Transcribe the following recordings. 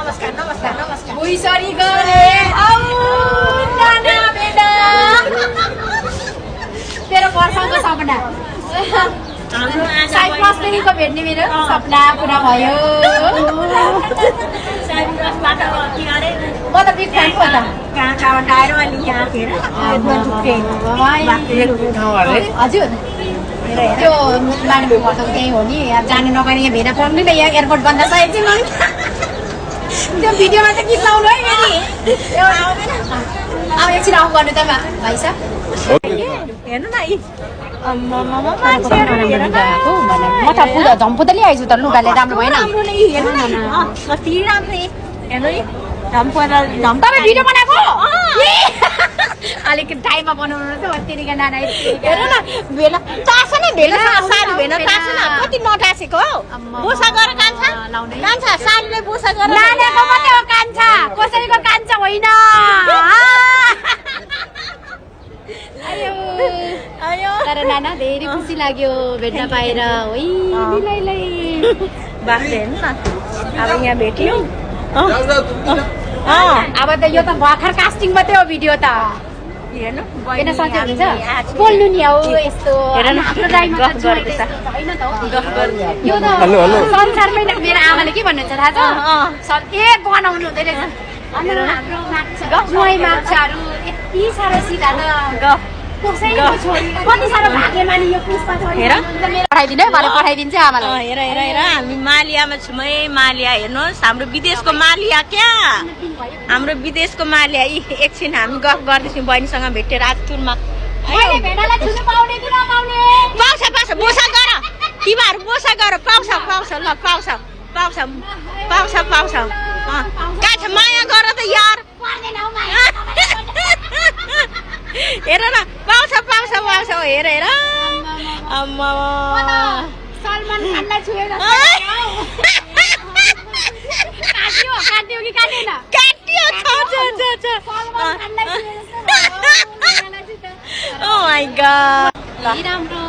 नमस्कार नमस्कार नमस्कार भुइँसरी गरे नाना बेटा तेरो वर्षको सपना साइप्रसदेखिको भेट्ने मेरो सपना पुरा भयो म त बिग फ्यान हो त कहाँबाट आएर अहिले यहाँ फेर हजुर त्यो मान्छे घरको त्यही हो नि अब जानु नगर्ने यहाँ भेट्न पर्ने त यहाँ एयरपोर्ट बन्द छ एकछिन त्यो भिडियोमा चाहिँ गीत लाउनु है फेरि अब एकछिन आउँ गर्नु त भाइ साहब हेर्नु न म त पुरा झम्पुतली आइछु त लुगाले राम्रो भएन कति राम्रो हेर्नु नि तपाईँ भिडियो बनाएको अलिक टाइममा बनाउनु रहेछ त्यतिका नाना हेर न भेन टाँस न भेन साडी भेन टाँस न कति नटासेको हौ बोसा गरेर कान्छ कान्छ साडीले बोसा गरेर नानाको मात्रै हो कान्छ कसैको कान्छ होइन आयो तर नाना धेरै खुसी लाग्यो भेट्न पाएर बाख्रे हेर्नु न अब यहाँ भेट्यौ अब त यो त भर्खर कास्टिङ मात्रै हो भिडियो त हेर्नु किन सजिलो हुन्छ बोल्नु नि हौ यस्तो हेर न आफ्नो दाइमा त गरेको छ होइन त यो त संसारमै मेरो आमाले के भन्नुहुन्छ थाहा छ एक बनाउनु हुँदै रहेछ हाम्रो जुवाई माछाहरू यति साह्रो सिधा त कसैको छोरी कति साह्रो भाग्यमानी यो पुष्पा छोरी हेर पठाइदिनु है मलाई पठाइदिन्छ आमालाई हेर हेर हेर हामी मालियामा छौँ है मालिया हेर्नुहोस् हाम्रो विदेशको मालिया क्या हाम्रो विदेशको मालिया एकछिन हामी गफ गर्दैछौँ बहिनीसँग भेटेर आजतुरमा पाउँछ पाउँछ बोसा गर तिमीहरू बोसा गर पाउँछ पाउँछ ल पाउँछ पाउँछ पाउँछ पाउँछ कहाँ छ माया गर त यार हेर न पाउँछ पाउँछ पाउँछ हेर हेर आम्मा सलमान खानलाई छुएर काट्यो कि काटेन काट्यो ओ माय गॉड राम्रो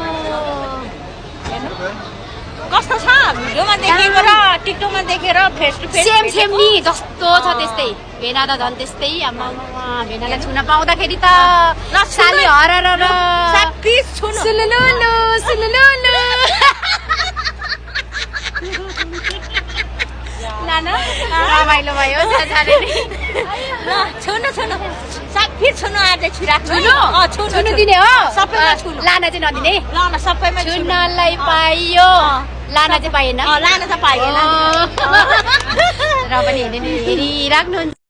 कस्तो छ भिडियोमा देखेको र टिकटकमा देखेर फेस टु फेस सेम नि जस्तो छ त्यस्तै भेना त झन् त्यस्तै आमा भेनालाई छुन पाउँदाखेरि त साली हरर र साथी छुनु सुलुलुलु सुलुलुलु नाना रमाइलो भयो साथीले छुनु छुनु साथी छुनु आज छिराक्नु छुनु दिने हो सबैमा छुनु लाना चाहिँ नदिने ल न सबैमा छुनलाई पाइयो लाना चाहिँ पाइएन लान त पाइएन र पनि हेरिराख्नुहुन्छ